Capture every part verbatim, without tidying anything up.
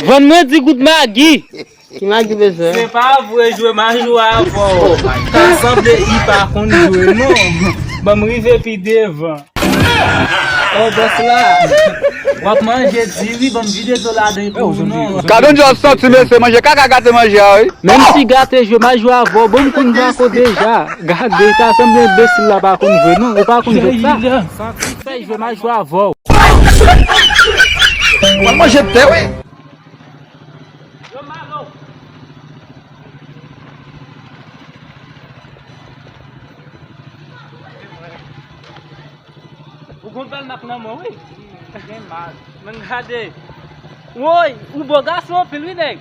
Vann mwen di goud magi. Ki magi bezwen? Se pa vre, jwe majwa avè w. Ta sanble li pa konn jwe non. Ban m rive pi devan. Oh, bòs la. W ap manje di wi, ban m vide dlo ladan pou ou non. Gade yon jan w santi mesye, manje kaka gate manje a wi. Menm si gate jwe majwa avè w, bon m konn bako deja. Gade, ta sanble enbesil la pa konn jwe non, ou pa konn jwe sa. Sa ki fè jwe majwa avè w. W ap manje tè wi. Yo, Malo. Ou gon bèl mak nan men w, wi. Gen mal. Men gade. Woy, ou bo gason anpil, wi, nèg.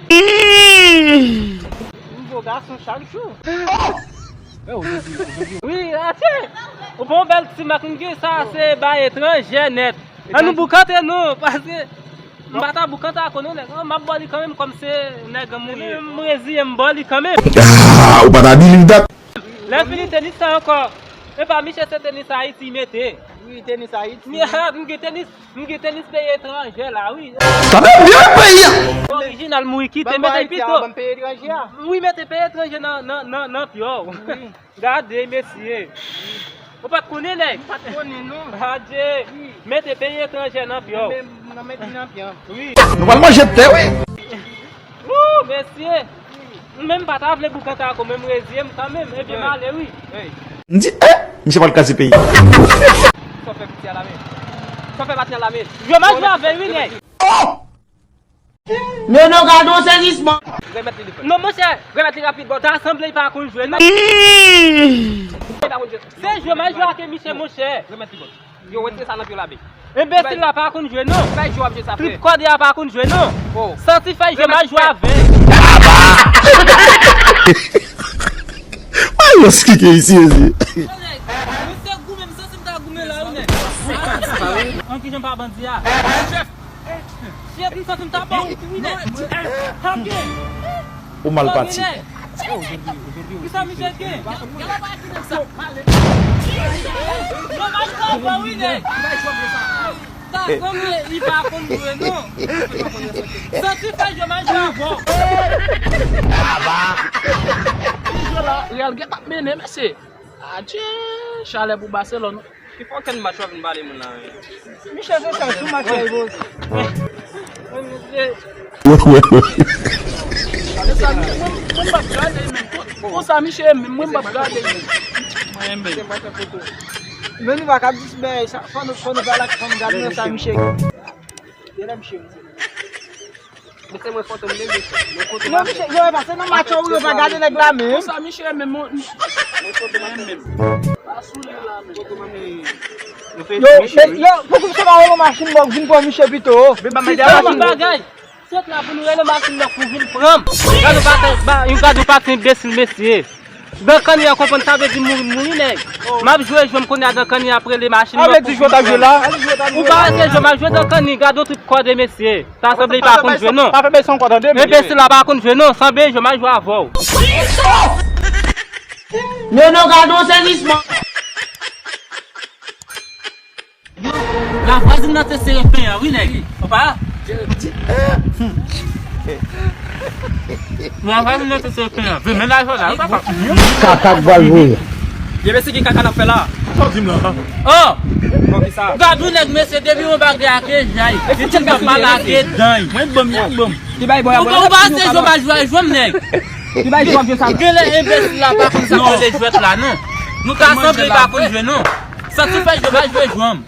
Ou bo gason chak jou. Wi, atè. Ou bon bèl ti mak, m gen sa, se bay etranjè nèt. An nou boukante, non, paske M pa ta boukante ak ou non, nèg. Oh, m ap ba w li kanmenm, kòm se nèg an m ye. M reziye m ba w li kanmenm. Ah, ou pa ta believe that. Lè fini tenis sa ankò. E pa Michel, se tenis Ayiti mete. Wi, tenis Ayiti. Mi, ah, m gen tenis, m gen tenis peyi etranje la, wi. Sa fè byen peyi a. Orijinal, m wi kite, mete pito. Ban m peye etranje a. Wi, mete peyi etranje nan, nan, nan, nan pye w. Wi. Gade, mesye. Ou pa t konnen, nèg? M pa t konnen, non. Adje. Wi. Mete peyi etranje nan pye w. Men, nan mete nan pye w. Wi. Nou pral manje tè, wi. Wou, mesye. M menm pa ta vle boukante ak ou, men m reziye m kanmenm. Ebyen, m ale, wi. M di, eh, misye pral kraze peyi. Sa w fè piti a la men. Sa w fè pati a la men. Yo, m a jwe avè l, wi, nèg. Oh! Men non, gade yon sezisman. Remèt li, li fè. Non, monchè, remèt li rapid, bon. Ta sanble li pa konn jwe, non. Li pa konn jwe. Se jwe, m a jwe ak misye, monchè. Remèt li, bon. Yo, retire sa nan pye w la, be. Enbesil la pa konn jwe, non. Ki bay jwe w ap jwe sa, frè? Trip kòde a pa konn jwe, non. Oh. Santi fè jwe, m a jwe avè. Ay, yo, s ki ke isi, isi. Misye goumen, m santi m ta goumen la, wi, nèg. An ki jan pa bandi a? Chèf, m santi m ta ba w kou, wi, nèg. Ou mal pati. Kisa misye gen? Yo, m al travay, wi, nèg. Ta sanble li pa konn jwe, non. Santi fè jwe, m al jwe avè w. Real gen t ap mennen, mesye. Adje, chalè pou Barcelone. Ki fòkèn match w ap vin pale moun nan, wi? Michel se sèl sou match la, wi. Mwen, mwen, mwen. Konsa, Michel, mwen, mwen, m p ap gade, mwen. Mwen, mwen. Men nou pa ka di, men sa, fò nou, fò nou pale ak, fò nou gade nan sa, Michel. Genlè Michel. Mete mwen foto m, men, mwen foto m. Non, misye, yo, e pase nan match ou, yo pa gade nèg la menm. Konsa, misye, men mwen, men, men. Pa sou li la, men. Yo, yo, pouki misye pa rele machin bò, vin pran misye pito? Men ba m de machin. Bagay. Sot la pou nou rele machin nan pou vin pran m. Gade yon paten, ba, yon gade yon paten enbesil, mesye. Dankanni an konprann sa vle di mouri, mouri nèg. M ap jwe jwe m konnen a Dankanni ap rele machin nan pou vin pran. Ou pa rete jwe, m ap jwe Dankanni, gade yon trip kòde mesye. Ta sanble li pa konn jwe non. Pa fè beson kò tande. Enbesil la pa konn jwe non, sanble jwe, m ap jwe avè w. Men non, gade yon sezisman. Yo, la vwazin nan te sere pen an, wi, nèg. Opa. La vwazin nan te sere pen an. Vin men la jò la, wi, papa. Kaka k pral voye. Ye, mesye, ki kaka n ap fè la? Sa w di m la? Oh! Bon, ki sa? Gad yon nèg, mesye, depi yon bagay a gen jay. Li tout tan pa lage dan. Mwen, ban m, ban m. Ou pa se jwe, pa jwe, jwe m, nèg. Genlè enbesil la pa konn sa k rele jwèt la, non. Nou ta sanble pa konn jwe, non. Santifè jwe, pa jwe jwanm.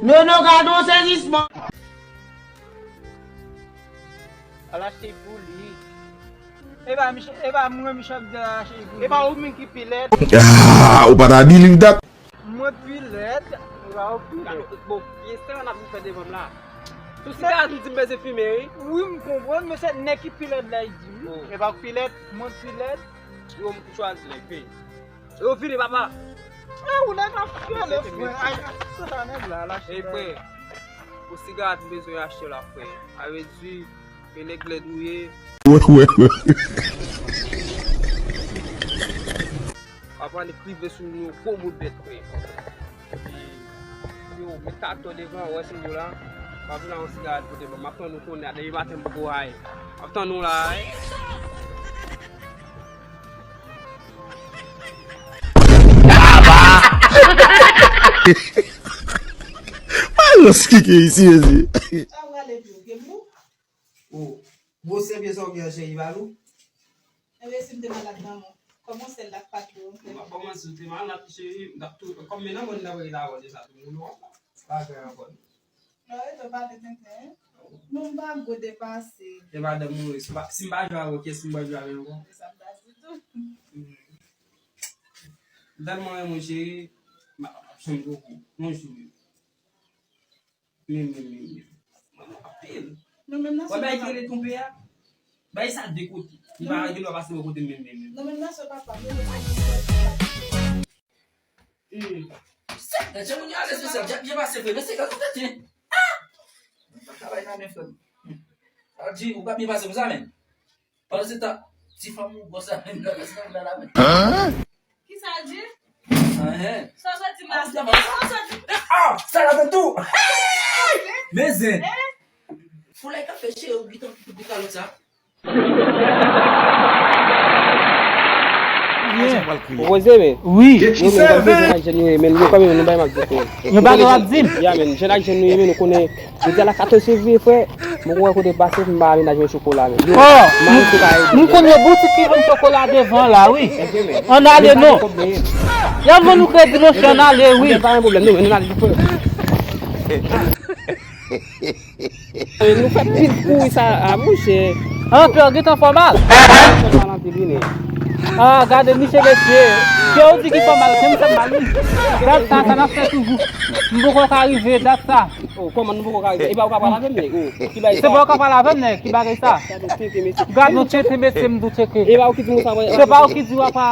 Nono, gade yon sezisman. Al achte pou li. E pa Mich-, e pa mwen Michel k di al achte pou li. E pa ou menm ki pi lèd. Ah, ou pa ta believe that. Mwen pi lèd. E pa ou pi lèd. Bon, pyès sa n ap vin fè devan m la. Sou sigarèt m di m bezwen fimen, wi. Wi, m konprann, men se nèg ki pi lèd la, li di, wi. E pa ou pi lèd. Mwen pi lèd. Yo, m chwazi nèg pi. Yo vini, papa. Ah, ou nèg la fyèl, frè. Ay, sa nèg la, la, frè. Pou sigarèt m bezwen achte la, frè. A vle di, e nèg lèd ou ye. Wè, wè, wè. Papa, nèg rive sou nou, gwo bout bèt, frè. Epi, yo, met katò devan, wè si yo la. M ap vin ak yon sigarèt pote ban m. M ap tann ou kounye a, depi maten m poko ay. M ap tann ou la, wi. Malòs ki gen isi, mezye. Sa w rale pye w, gen mou? O, gwosè pye sa w gen an, cheri, pa nou? Enben, si m te malad nan men w, kòman sèl la k pa tou? M ap kòmanse, w te malad, cheri, m t ap tou, kòm men nan mòn nan, m t ap rele avè w deja, tou moun wè w, pa gen ankò. Non, e to pale tenten, hein? Non, m pa gwo depase. E madanm ou, si m pa, si m pa jwe avè w, kiyès m pral jwe avè l ankò? Se sa m ta di tou. M tèlman renmen w, cheri, m ap, m ap chanm gwo kou. Yon jou. Men, men, men, men. Mwen, mwen anpil. Nou menm nan. Wè, bagay ki rele twonpe a? Bagay sa de kote. Li pa gen dwa pase bò kote m menm, menm, menm. Nou menm nan se papa. Hmm. Sèt, jan moun yo ale sou sèt, jan byen pase vre, men se gaz ou tete. Ah! Ou pa travay nan men frè m. Hmm. Sa di, ou pa byen pase konsa, men. Pandan se tan, ti fanm ou gwòs la menm nan, ti fanm nan la menm. Kisa l di? Anhen. Sa w sot di m la? Sa w sot di m? Ah, sa la tann tou. Men zen. Foulay ka fè cheri ou gentan fout de kalòt sa. Ou poze men. Wi. Nou menm, nou menm, nou bay m ap di. Yo pa gen w ap di m. Ya men, jèn ak jèn nou ye, men nou konnen. Jodi a la katòz fevriye, frè, mwen wè kote pase, m ba menaj mwen chokola, men. Yo, oh, m, m konn yon boutik ki vann chokola devan la, wi. Ann ale, non. Y ap vann nou kredi, monchè, ann ale, wi. Pa gen pwoblèm, non, men ann ale, frè. Eh, nou fè pil kouri sa, a, monchè. Anpè, w gentan fè w mal. Fè mal anpil, wi, nèg. Ah, gade, misye, mesye. Se w di ki fè w mal, se m fè m mal, wi. Dat sa, sa n ap fè toujou. M poko ka rive, dat sa. Oh, kòman nou poko ka rive? E pa ou ka pale avè m, nèg? Oh, ki bagay sa? Se pa ou ka pale avè m, nèg? Ki bagay sa? Gade yon tcheke, mesye. Gade yon tcheke, mesye, m di w tcheke. E pa ou ki di nou sa, mwen. Se pa ou ki di w apa.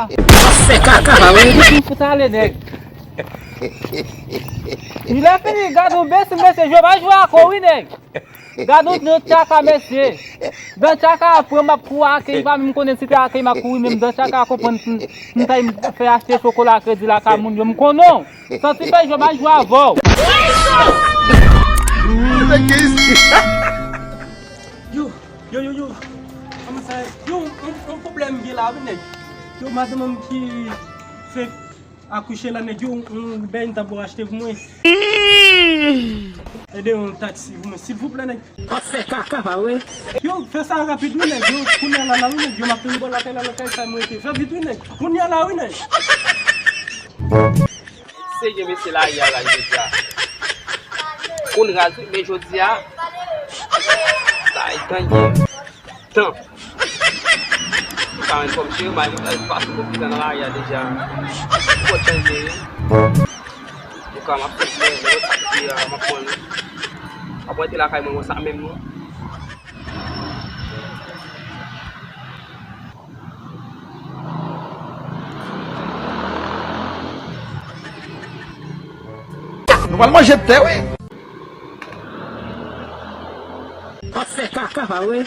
Fè kaka, pa vre? Ou fout ale, nèg. Li lè fini, gade yon besi, mesye, jwe pa jwe ak ou, wi, nèg. Gade yon dan tchaka, mesye. Dan tchaka a pran m ap kouri ak, li pa menm konnen si te ak m ap kouri, menm dan tchaka a konprann m, m ta fè achte chokola kredi lakay moun yo, m konnen w. Santi fè jwe, m a jwe avè w. Yo, yo, yo, yo. Kòman sa ye? Yo, yon, yon pwoblèm gen la, wi, nèg. Yo, madanm ki fenk akouche la, nèg, yo, yon, yon bèy m ta pou achte pou mwen. Ede yon taksi pou mwen, silvouplè, nèg. W ap fè kaka, pa vre? Yo, fè sa rapid, wi, nèg. Yo, kounye a la, la, wi, nèg. Yo, m ap vin bò lakay la, lakay sa mwen rete. Fè vit, wi, nèg. Kounye a la, wi, nèg. Serye, mesye, lari a raz jodi a. Konn raz, wi, men jodi a, sa e tan ye. Tan. Ou ka menm kòm cheri, m a rive pase pou pita nan lari a deja. Fò tan ye. Ou ka m ap soti, men lòt sa ki, ah, m ap pran. M ap rete lakay mwen konsa menm, non. Nou pral manje tè, wi. W ap fè kaka, pa vre?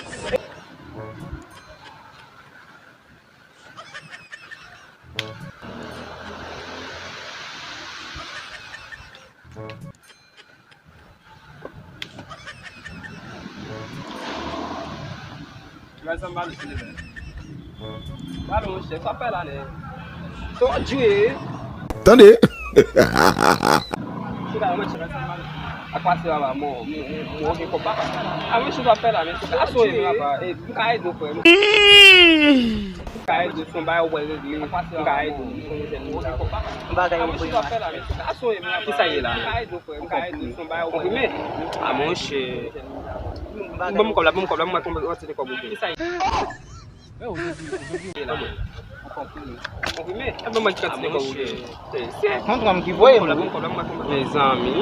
Gad sa m pale sou li menm. Pale, monchè, sa w ap fè la, nèg? Sa w ap jwe? Tande. Chita, monchè, gad sa m pale. Ak pase, papa, mwen, mwen, mwen, mwen gen kòb, papa. A, monchè, sa w ap fè la, men se gason, e, papa, e, m ka ede w, frè. Ka ede w, se yon bagay ou pral regle. M ka ede w, m se yon jèn moun. Yon bagay ou pral regle. Kisa ye la? Konprime? A monchè. Ban m kòb la, ban m kòb la, ban m wè konbyen kantite kòb ou gen. Kisa ye? Konprime? Ban m wè kantite kòb ou gen. Kontra m ki voye m. Mezanmi.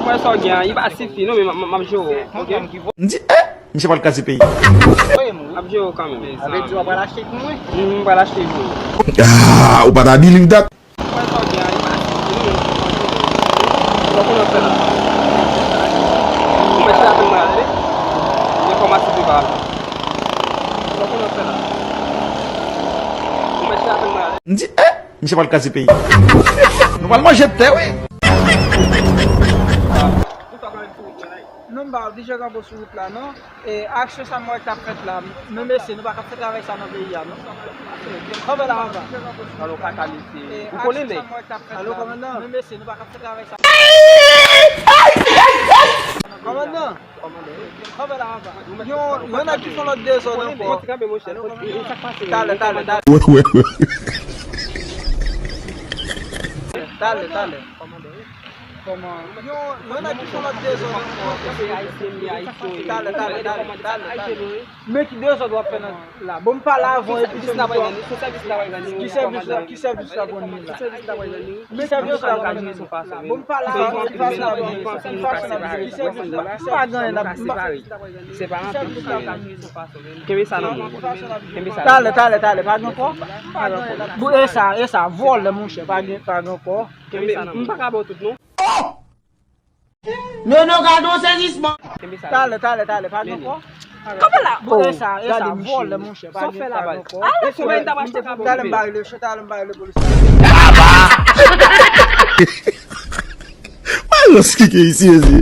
Mwen sa w gen an, li pa sifi non, men m ap jere w, oke? M di, eh, misye pral kraze peyi. M ap jere w kanmenm, mezanmi. Avè di w pral achte pou mwen? M pral achte pou ou. Ah, ou pa ta believe that. Mwen sa w gen an, li pa sifi non, men m ap jere w. Ou konnen w fè la. Ou mèt fè apèl mwen ale. Gen fòmasyon ki pa ale. Ou konnen w fè la. Ou mèt fè apèl mwen ale. M di, eh, misye pral kraze peyi. Nou pral manje tè, wi. Non, m pa oblije kanpe sou wout la, non. E aksyon sa m wè k ap fèt la, menm mesye, nou pa ka fè travay sa nan peyi a, non. Kanpe la anba. Alo, kaka mesye. Ou konnen nèg. Alo, kòmandan. Menm mesye, nou pa ka fè travay sa. Kòmandan. Kanpe la anba. Yon, yon nèg ki fè lòt dezòd ankò. Talè, talè, talè. Talè, talè. Kòman? Yon, yon nèg ki fè lòt dezòd ankò. Talè, talè, talè, talè, talè. Men ki dezòd w ap fè nan la? Bon, m pale avan epi se ou. Ki sèvis la, ki sèvis la pou nou la? Ki sèvis la pou nou la? Bon, m pale avan epi se ou. Ki sèvis la pou nou? Ki sèvis la? M pa gen anyen n ap, m pa. Kenbe sa nan men w. Kenbe sa. Talè, talè, talè, pa gen kò. M pa gen anyen n ap. Bon, e sa, e sa, vòlè, monchè, pa gen, pa gen kò. Kenbe sa nan men w. M pa ka ba w tout, non. Nono, gade yon sezisman. Talè, talè, talè, pa gen kò. Kanpe la. Bon, e sa, e sa, vòlè, monchè, pa gen, pa gen kò. Talè, m ba yo le, talè, m ba yo le polis. Malòs ki gen isi, mesye.